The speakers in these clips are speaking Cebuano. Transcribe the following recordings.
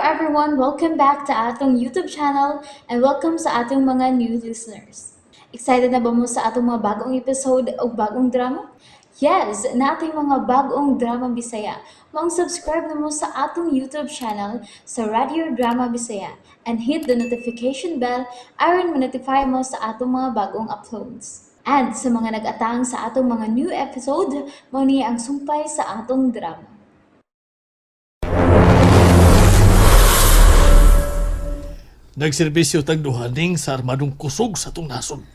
everyone! Welcome back to atong YouTube channel and welcome sa atong mga new listeners. Excited na ba mo sa atong mga bagong episode o bagong drama? Yes, nating mga bagong drama Bisaya. Maong subscribe na mo sa atong YouTube channel sa Radio Drama Bisaya and hit the notification bell aron ma-notify mo sa atong mga bagong uploads. And sa mga nag-atang sa atong mga new episode, mao ni ang sumpay sa atong drama. Nagserbisyo tag duhaning sa armadong kusog sa atong nasod.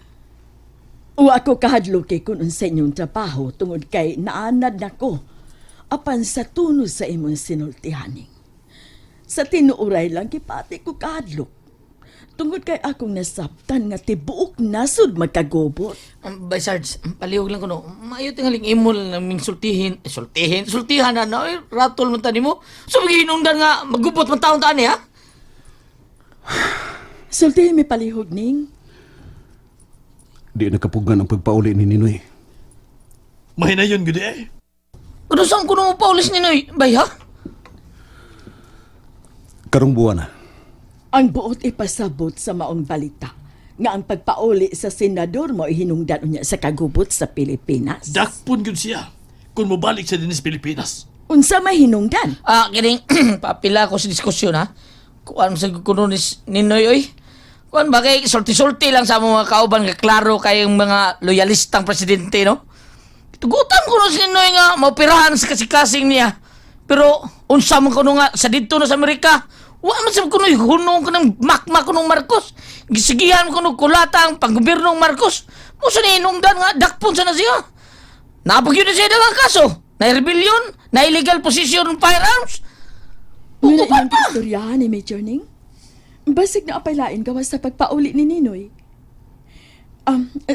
O ako kahadlok kay kun unsa inyong trabaho tungod kay naanad nako apan sa tuno sa imong sinultihaning. Sa tinuuray lang gipati ko kahadlok. Tungod kay akong nasabtan nga tibuok nasod magkagobot. Bay Sarge, palihog lang ko no. Maayo tingaling imo lang naming sultihin. Eh, sultihin? Sultihan na no. Eh, ratol man tani mo. So magihinungdan nga magubot man taon tani ha? Sultihin mi palihog ning. Di nakapugan ang pagpauli ni Ninoy. Mahinayon gud eh. Pero saan ko nung paulis ni Noy? Bay ha? Karong buwan na. Ang buot ipasabot sa maong balita nga ang pagpauli sa senador mo ihinungdan unya sa kagubot sa Pilipinas. Dakpon gud siya kung mobalik siya dinhi sa Pilipinas. Unsa may hinungdan? Ah, kining papila ko sa diskusyon ha. Kuan sa kuno ni Noy oy. Kuan ba kay sulti-sulti lang sa mga kauban nga klaro kayong mga loyalistang presidente no? Tugutan ko no si Noy nga maoperahan sa kasikasing niya. Pero unsa man kuno nga sa didto na sa Amerika, wa man sa kuno hunong kanang makmak kunong Marcos. Gisigihan kuno kulata ang panggobyernong Marcos. Mo sa hinungdan nga dakpon sa na siya. Napag yun na siya ang kaso. Na rebellion, na illegal possession ng firearms. Muna iyong istoryahan ni Major Ning. Basig na apaylain gawas sa pagpauli ni Ninoy.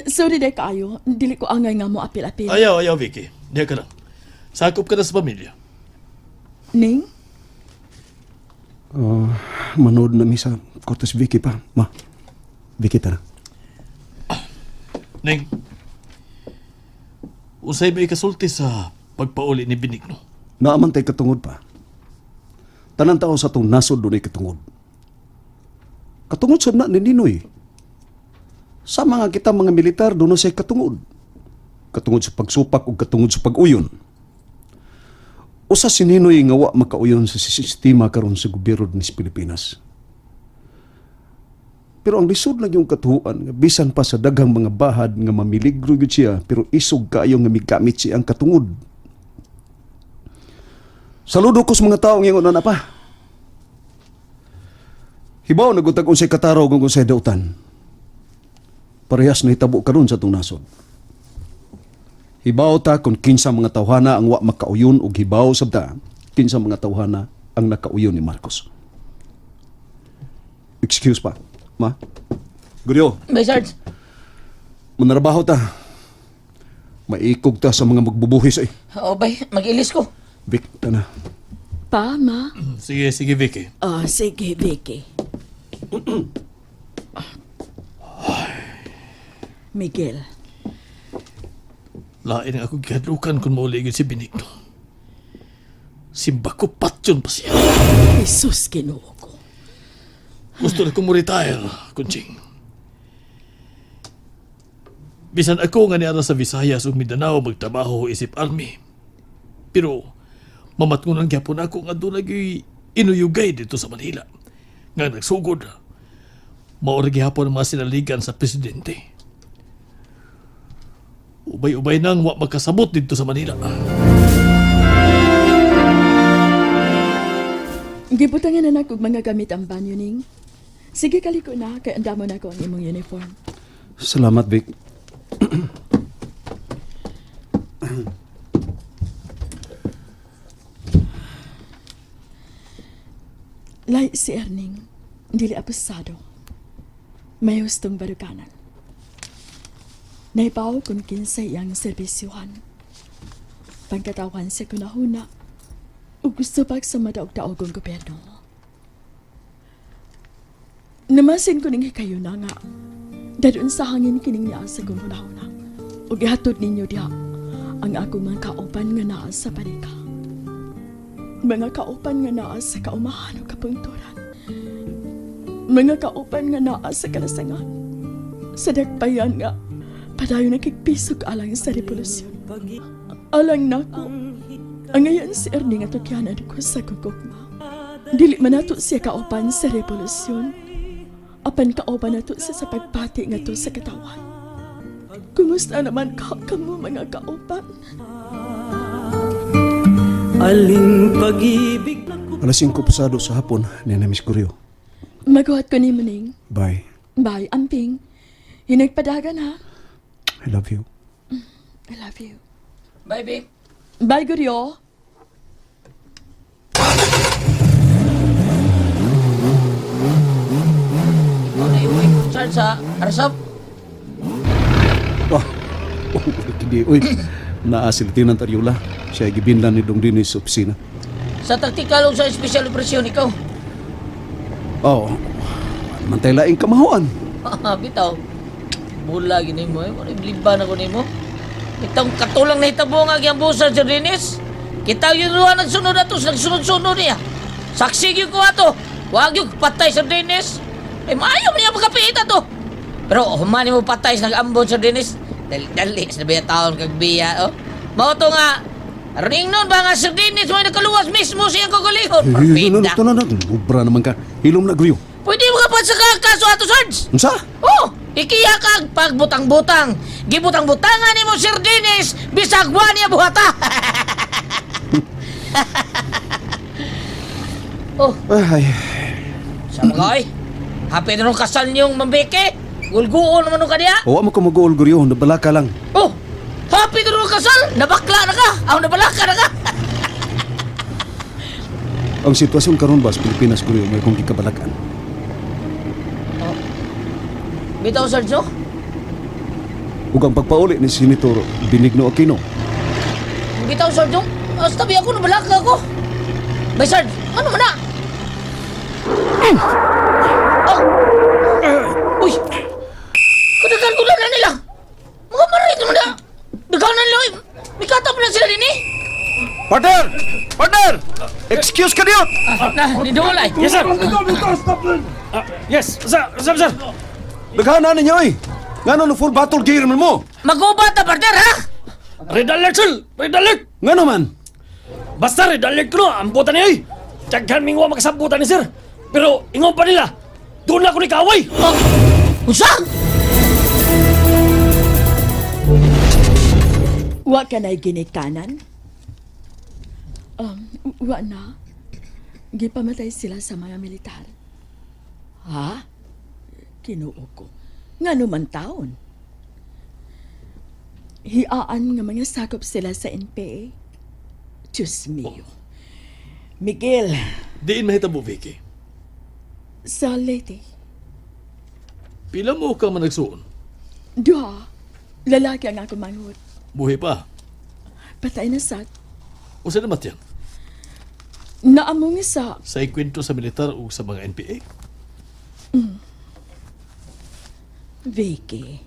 Sorry day kaayo, dili ko angay nga mo apil-apil. Ayaw, ayaw, Vicky. Diha ka lang. Sakop ka na sa pamilya. Ning, Manood na mi sa Cortes Vicky pa. Ma, Vicky tara. Neng, usay ba ikasulti sa pagpauli ni Benigno? Naaman tay katungod pa. Tanan tao sa atong nasod dunay katungod. Katungod sa na ni Ninoy. Sa mga kita mga militar dunay say katungod. Katungod sa pagsupak ug katungod sa pag-uyon. Usa si Ninoy nga wa makauyon sa sistema karon sa gobyerno ni sa Pilipinas. Pero ang lisod lang yung katuhuan nga bisan pa sa daghang mga bahad nga mamiligro gyud siya pero isog kaayo nga migamit siya ang katungod. Saludo ko sa mga taong ingon na pa. Hibaw nagutag unsay katarog ug unsay dautan. Parehas na hitabo karon sa atong nasod. Hibaw ta kung kinsa mga tawhana ang wa makauyon ug hibaw sabta kinsa mga tawhana ang nakauyon ni Marcos. Excuse pa, ma. Guryo, Bay Sarge, manarabaho ta. Maikog ta sa mga magbubuhis eh. oh bay, mag-ilis ko. Vic, ta na. pa, ma? Sige, sige, Vicky. Oh, sige, Vicky. Miguel, Lain ang ako gihadlukan kung mauli gyud si Benigno. Simba ko patyon pa siya. Jesus Ginoo ko. Gusto na kong mo-retire, kunching. Bisan ako nga niara sa Visayas ug Mindanao magtrabaho isip army. Pero mamatngunan gyapon ako nga doon nagyoy inuyugay dito sa Manila. Nga nagsugod. Mao ra gihapon ang mga sinaligan sa presidente. Ubay-ubay nang wa makasabot dito sa Manila. Gibutangan na nako og mga gamit ang banyo ning. Sige kaliko na kay andamo na ko ang imong uniform. Salamat, Vic. Lay si Erning, dili apusado. May hustong baruganan. Naibaw kung kinsay iyang serbisyuhan. Pagkatawan sa kunahuna, ug gusto pag sa madaog-daogong gobyerno. Namasin ko ning kayo na nga, dadun sa hangin kining niya sa kong hunahuna. Ug ihatod ninyo diha ang akong mga kauban nga naa sa panika. Mga kaupan nga naa sa kaumahan o kapungturan. Mga kaupan nga naa sa kalasangan. Sa dakpayan nga, padayon nakigpisog alang sa revolusyon. Alang nako, ang ngayon si Ernie nga tukyanan ko sa gugugma. Dili man nato siya kaupan sa revolusyon. Apan kauban nato siya sa pagpati nga to sa katawan. Kumusta naman ka kamo mga kaupan? Aling pag-ibig Alas 5 pasado sa hapon, ni Miss Guryo. Maguhat ko ni Muning. Bye. Bye, amping. Hinagpadagan ha. I love you. I love you. Bye, babe. Bye, Guryo. Ikaw na yung Sarge sa Arsap. Oh, oh, hindi. Uy, naa si Lieutenant Ariola. Siya ay gibinlan ni Dong Dinis sa opisina. Sa taktikal o sa espesyal operasyon, ikaw. Oo. Oh, mantay laing kamahuan. Bitaw. Bula gini mo eh. Wala bliba na ko nimo. Itong katulang na hitabo nga giyang busa, Sir Dennis. Kita yung ruha nagsunod ato, nagsunod-sunod niya. Saksi gyud ko ato. Wag yung patay, Sir Dennis. Eh, maayo man niya magkapiit ato. Pero humani mo patay sa nag-ambon, Sir Dennis. Dali, dali, sa biya taon kag biya, oh. Mao to nga, ring nun ba nga Sir Dennis mo nakaluwas mismo siyang kagulihon? Eh, no, no, Perfecta. no, no, no. Ubra naman ka. Hilom na, Guryo. Pwede mo ka pa sa kaso ato, Sarge. Unsa? Oh, ikiya kag pagbutang-butang. Gibutang-butangan nimo Sir Dennis, bisag wa niya buhata. Oh, Ay, sa mga oy. Happy na nung kasal niyong mambeke. Gulguon naman nung kaniya. Wa mo ko mag-uol, Guryo. Nabala ka lang. Oh, happy na nung kasal. Nabakla na ka. Aw, nabalaka na ka. Ang sitwasyon karon ba sa Pilipinas, Guryo, may kong gikabalakan. Bitaw, Sergio. Ug ang pagpauli ni Senator Benigno Aquino. Bitaw, Sergio. Hasta tabi ako, nabalaka ako. Bay, Sarge, ano man na? Oh! Uy! Kadagan ko na nila! Mga marit naman na! Daganan nila! Uy! May katap na sila din eh! Partner! Partner! Excuse ka diyo! Na, ni Dulay! Yes, sir. Yes, sir, sir, sir. Daghana ninyo eh! Ngano no full battle gear man mo? Magubat na partner ha! Red alert, sir. Red alert. Ngano man? Basta red alert ko no, ang buta niya eh. Daghan mingwa makasambutan ni sir. Pero ingon pa nila, doon na ako ni kaaway. Oh! Unsa? Wa ka na'y ginikanan? Wa na. Gipamatay sila sa mga militar. Ha? Kinuo ko. Nga man taon? Hiaan nga mga sakop sila sa NPA. Diyos mio. Miguel, Diin mahitabo, Vicky. sa Leyte, Pila mo ka managsuon? duha, lalaki ang ako manghod. Buhi pa. Patay na sa Usa na matyan. naamong sa Sa ikwento sa militar o sa mga NPA. Vicky.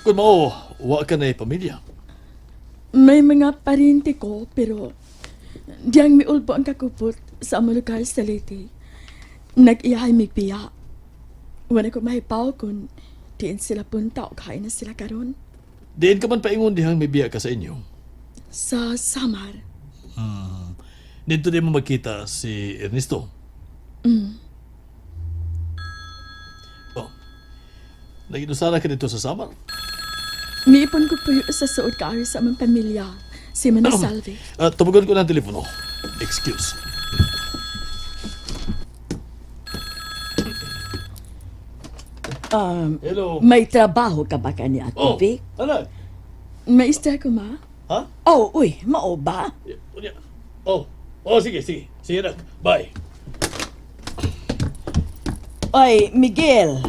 Kung mao, wa ka na pamilya. May mga parente ko pero diyang miulbo ang kakupot sa among lugar sa Leyte. Nag-iyahay migbiya. Wala ko mahipaw kung diin sila punta o kain na sila karon. Diin ka man paingon dihang may biya ka sa inyo. Sa Samar. Dito din mo magkita si Ernesto. Oh. Naginusara ka dito sa Samar. Miipon ko puyo sa suod kaayo sa among pamilya. Si Manasalve. Tubugan ko ng telepono. Excuse. Hello. May trabaho ka ba kani Ate Oh, Vic? ano? May isda ko ma? Ha? Oh, uy, mao ba? Unya. Oh. Oh, sige, sige. Sige na. Bye. Oy, Miguel.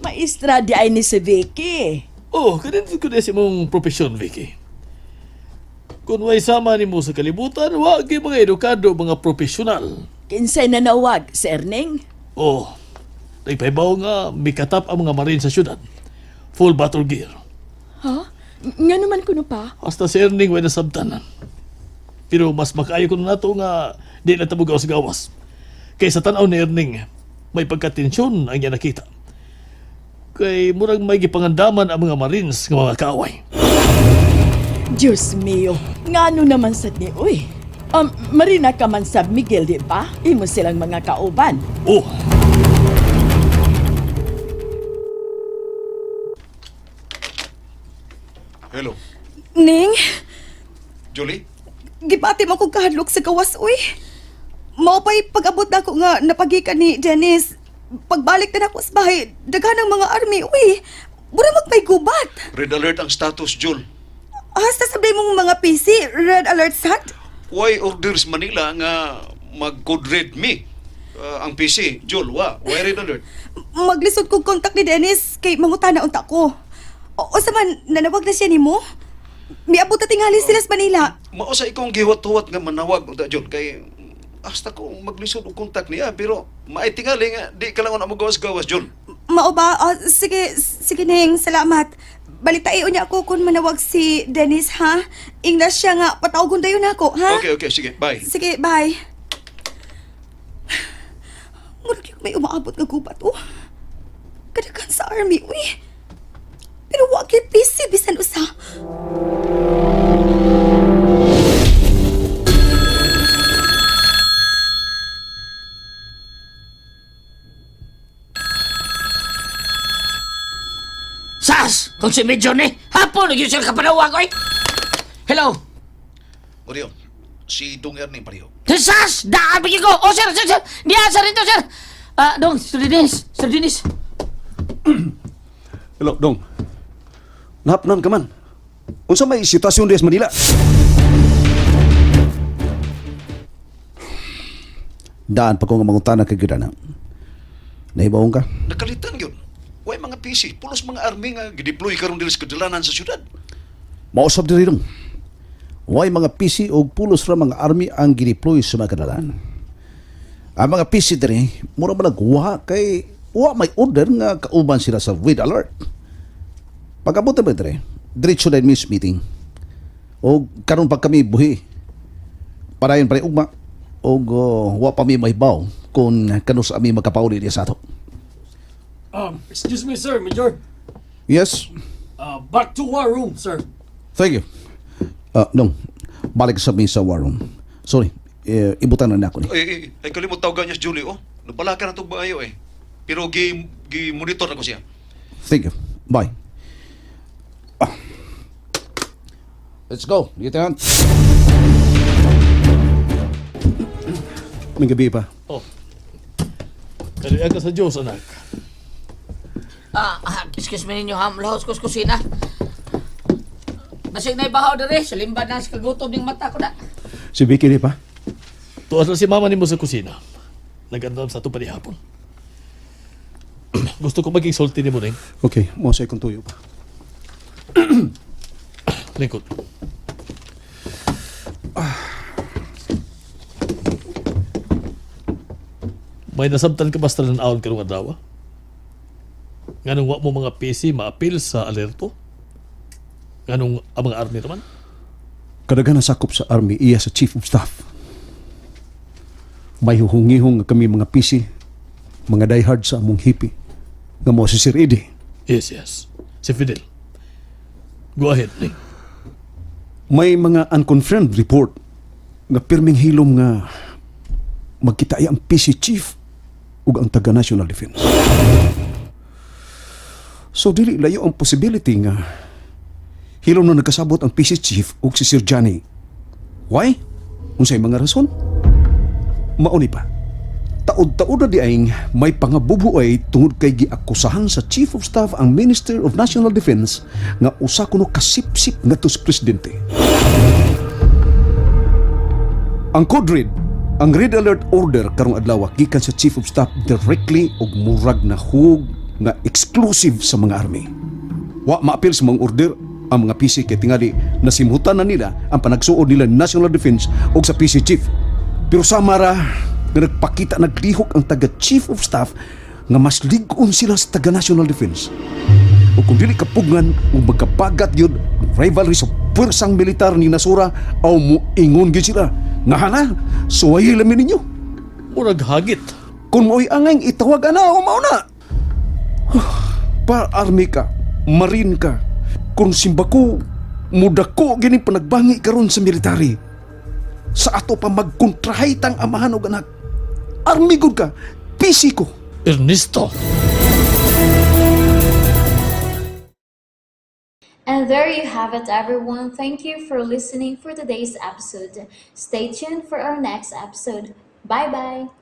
Maestra di ay ni si Vicky. Oh, kanin ko na si mong profesyon, Vicky. Kung way sama nimo sa kalibutan, wa gyud mga edukado, mga profesional. Kinsay nanawag, si Erning? Oh, nagpahibaw nga mikatap ang mga marine sa syudad. Full battle gear. Ha? Nga naman kuno pa? Hasta si Erning way nasabtanan. Pero mas makaayo kuno nato nga di na ta gawas-gawas. Kay sa tan-aw ni Erning, may pagkatensyon ang iya nakita. Kay murag may gipangandaman ang mga Marines nga mga kaaway. Diyos mio, ngano naman sad ni uy. Marina ka man sa Miguel, di ba? Imo silang mga kauban. Oh, Hello, Ning, Julie? gipati mo kong kahadlok sa gawas, uy. Mao pa'y pag-abot na ako nga napagikan ni Janice. Pagbalik na nako sa bahay, daghan ang mga army, uy. Mura magpay gubat. Red alert ang status, Jul. Hasta sabi mong mga PC, red alert sad. Why orders Manila nga mag-code red me? Ang PC, Jul, wa. Why red alert? Maglisod kong kontak ni Dennis kay mangutana unta ko. O sa man, nanawag na siya nimo? Miabot na tingali sila sa Manila. Mao sa ikong gihuwat-huwat nga manawag unta Jul kay hasta ko maglisod og kontak niya pero maay tingali nga di ka lang na magawas-gawas Jul. Mao ba? Ah, sige, sige Ning, salamat. Balitain niya ako kung manawag si Dennis, ha? Ingna siya nga, patawagon dayon ako, ha? Okay, okay, sige. Bye. Sige, bye. Murag yung may umaabot nga gubat, oh. Kadaghan sa army, uy. Pero wa kay PC bisan usa. Sas! Kung si Major ni, hapon, nagyun siya kapanawag, oy! Hello? Orion, si Dong Erning pareho. Sas! Daan ko! Oh, sir, sir, sir! Diyan, sir, dito, sir! Ah, dong, Sir Dennis, Sir Dennis. Hello, Dong. Nahapnan ka man. Unsa may sitwasyon diha sa Manila? Daan pa ko nga mangutana kay gyud ana. Nahibaong ka? Nakalitan gyud. Way mga PC, pulos mga army nga gideploy karon diri sa kadalanan sa syudad. Mausab diri dong. Way mga PC og pulos ra mga army ang gideploy sa mga kadalan. Ang mga PC diri mura man nagwa kay wa may order nga kauban sila sa red alert. Pag-abot na ba diri, diretso na miss meeting. Og karon pa kami buhi. Padayon pa rin ugma og wa pa mi mahibaw kung kanus ami makapauli diya sa ato. Excuse me, sir, Major. Yes. Back to war room, sir. Thank you. Nung, balik sa mi sa war room. Sorry, eh, ibutan na na ako ni. Ay, ay, ay kalimot tawagan niya si Julie, oh. Nabalakan na itong baayo eh. Pero gi, gi monitor na ko siya. Thank you. Bye. Ah. Let's go, Lieutenant. May gabi pa. Oh. Kaluya ka sa Diyos, anak. Ah, ah, excuse me ninyo, ha? Lahos ko sa kusina. Basig na ibahaw dere, sa limba na sa kagutom ning mata ko na. Si Vicky di pa? Tuwas na si mama nimo sa kusina. Nagandam sa ato panihapon. Gusto ko maging sulti nimo ning. Okay, mo sa ikong tuyo pa. Lingkod. May nasabtan ka basta ng awon karong adlaw? Nganong wa mo mga PC maapil sa alerto? Nganong ang mga army raman? Kadaghan na sakop sa army iya sa chief of staff. May huhungihong nga kami mga PC, mga diehard sa among hippie, nga mo si Sir Eddie. Yes, yes. Si Fidel. Go ahead, Ning. May mga unconfirmed report nga pirming hilom nga magkita ang PC chief ug ang taga National Defense. So dili layo ang possibility nga hilom na nagkasabot ang PC chief ug si Sir Johnny. Why? Unsay mga rason? Mauni pa. Taod-taod na di ay may pangabubuay tungod kay giakusahan sa Chief of Staff ang Minister of National Defense nga usa kuno kasipsip ngadto sa presidente. Ang code red, ang red alert order karong adlaw gikan sa Chief of Staff directly og murag na hug nga exclusive sa mga army. Wa maapil sa mga order ang mga PC kay tingali nasimhutan na nila ang panagsuod nila National Defense og sa PC Chief. Pero sa mara nga nagpakita naglihok ang taga Chief of Staff nga mas lig-on sila sa taga National Defense. O kung dili kapugngan ug magkabagat yun ang rivalry sa puwersang militar ni Nasura aw moingon gyud sila. Nga hala, suwayi lamin ninyo. Murag hagit. Kung mo'y angay itawag ana o mao na. Pa army ka, marine ka. Kung simbako, mudako gini panagbangi karon sa military. Sa ato pa magkontrahay tang amahan og anak. Army gud ka, PC ko. Ernesto. And there you have it, everyone. Thank you for listening for today's episode. Stay tuned for our next episode. Bye bye.